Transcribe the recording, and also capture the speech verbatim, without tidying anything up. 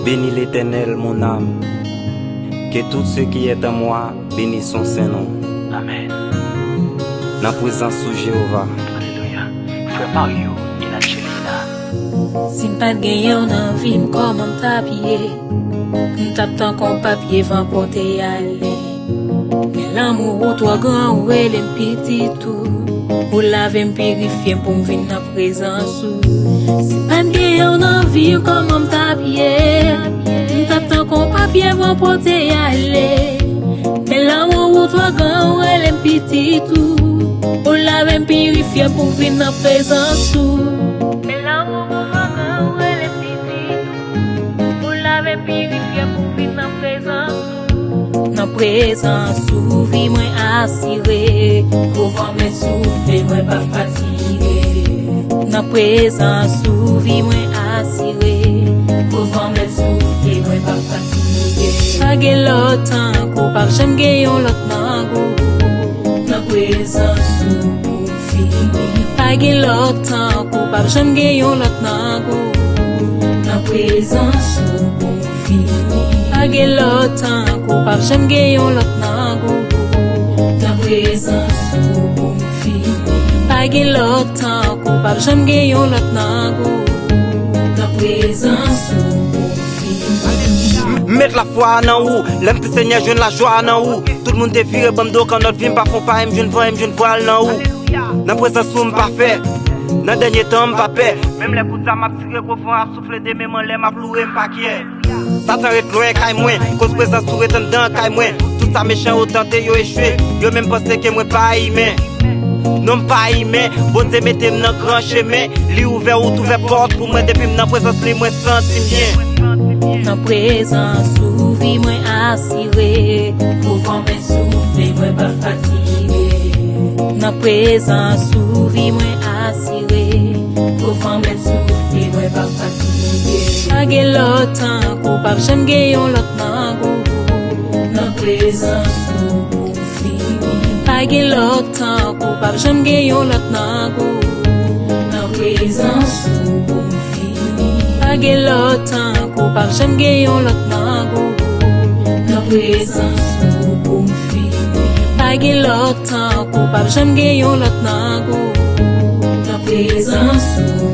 Bénis l'Éternel, mon âme. Que tout ce qui est en moi bénisse son saint nom. Amèn. Nan prezans ou, Jewova. Alelouya. Frè Mario e Angelina. Si m pa t genyen w nan vi m, kòman m t ap ye? M t ap tankou yon papye van pote ale. Men lanmou ou twò gran, ou rele m pitit ou. Ou lave m, pirifye m pou m vin nan prezans ou. Si pa t genyen w nan vi m, kòman m t ap ye? M t ap tankou yon papye van pote ale. Men lanmou ou twò gran, ou rele m pitit ou. Ou lave m, pirifye m pou m vin nan prezans ou. Men lanmou ou twò gran, ou rele m pitit ou. Ou lave m, pirifye m pou m vin nan prezans ou. Nan prezans ou, vi mwen asire. Kou van mèt soufle, mwen p ap fatige. Nan prezans ou, vi mwen asire. Kou van mèt soufle, mwen p ap fatige. Pa gen lòt tankou, p ap janm gen yon lòt tankou. Nan prezans ou pou m fini. Pa gen lòt tankou, p ap janm gen yon lòt tankou. Nan prezans ou pou m fini. Pa gen lòt tankou, p ap janm gen yon lòt tankou. Nan prezans ou pou m fini. Pa gen lòt tankou, p ap janm gen yon lòt tankou. Nan prezans ou pou m fini. M met lafwa nan ou, lè m te Senyè, jwenn lajwa nan ou. Tout moun te vire ban m do, kannòt vi m pa fon pa, e m jwenn van, e m jwenn vwal nan ou. Nan prezans ou m pa fè, nan dènye tan m pa pè. Menm lè kout zam ap tire, gwo van ap soufle, de men m anlè, m ap loure, m pa kyè. Satan ret lwen kay mwen, koz prezans ou ret anndan kay mwen. Tout sa mechan yo tante, yo echwe, yo menm panse ke mwen pa imen. Non, m pa imen, Bondye mete m nan gran chemen. Li ouvè wout, ouvè pòt pou mwen, depi m nan prezans li, mwen santi m byen. Nan prezans ou, vi mwen asire. Kou van mèt soufle, mwen p ap fatige. Nan prezans ou, vi mwen asire. Kou van mèt soufle, mwen p ap fatige. Pa gen lòt tankou, p ap janm gen yon lòt tankou. Nan prezans ou pou m fini. Pa gen lòt tankou, p ap janm gen yon lòt tankou. Nan prezans ou pou m fini. Pa gen lòt tankou, p ap janm gen yon lòt tankou. Nan prezans ou pou m fini. Pa gen lòt tankou, p ap janm gen yon lòt tankou. Nan prezans ou